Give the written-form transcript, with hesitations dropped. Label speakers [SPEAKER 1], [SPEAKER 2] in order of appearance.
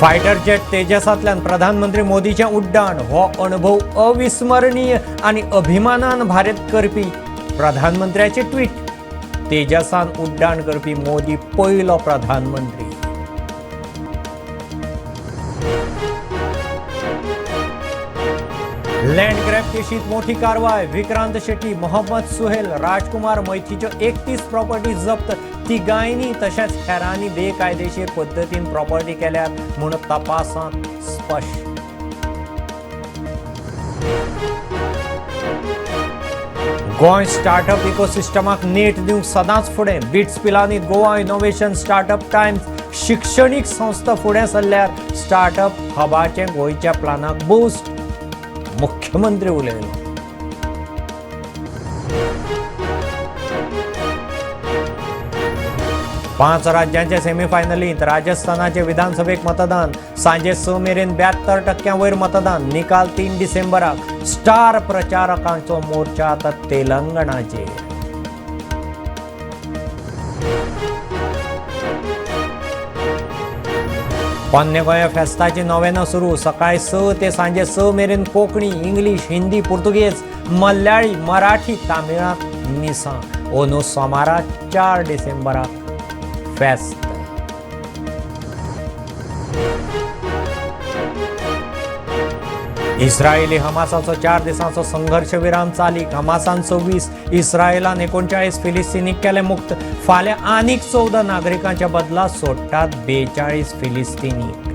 [SPEAKER 1] Fighter jet तेजसांतल्यान प्रधानमंत्री मोदीचें उड्डाण हो अणभव अविस्मरणीय आनी अभिमानान भारत करपी प्रधानमंत्र्याचें ट्वीट. तेजसान उड्डाण करपी मोदी पयलो प्रधानमंत्री. लँड ग्रॅब केशीत मोठी कारवाय. विक्रांत शेट्टी, मोहम्मद सुहेल, राजकुमार मैथीच्यो 31 प्रॉपर्टी जप्त. तिगांयनी तशेंच हेरांनी बेकायदेशीर पद्दतीन प्रॉपर्टी केल्यात म्हूण तपासांत स्पश्ट. गोंय स्टार्टअप इकोसिस्टमाक नेट दिवंक सदांच फुडें. बिट्स पिलानीत गोवा इनोव्हेशन स्टार्टअप टायम्स शिक्षणीक संस्था फुडें सरल्यार स्टार्टअप हबाचें गोंयच्या प्लानाक बूस्ट. मुख्यमंत्री उलयलो. पांच राज्यांचे सेमीफायनलींत राजस्थानाचे विधानसभेक मतदान. सांजे 6 मेरेन 72% वयर मतदान. निकाल 3 डिसेंबराक. स्टार प्रचारकांचो मोर्चा आतां तेलंगणाचेर. पोन्ने गोंया फेस्ताची नोवेना सुरू. सकाळी 6 ते सांजे 6 मेरेन कोंकणी, इंग्लीश, हिंदी, पुर्तुगेज, मल्याळी, मराठी, तामिळांत मिसां. अंदू सोमारा 4 डिसेंबराक फेस्त. इस्रायली हमासाचो 4 दिसांचो संघर्श विराम चालीक. हमासान 26, इस्रायलान 39 फिलिस्तीनीक केले मुक्त. फाल्यां आनीक 14 नागरिकांच्या बदला सोडटात 42 फिलिस्तीनीक.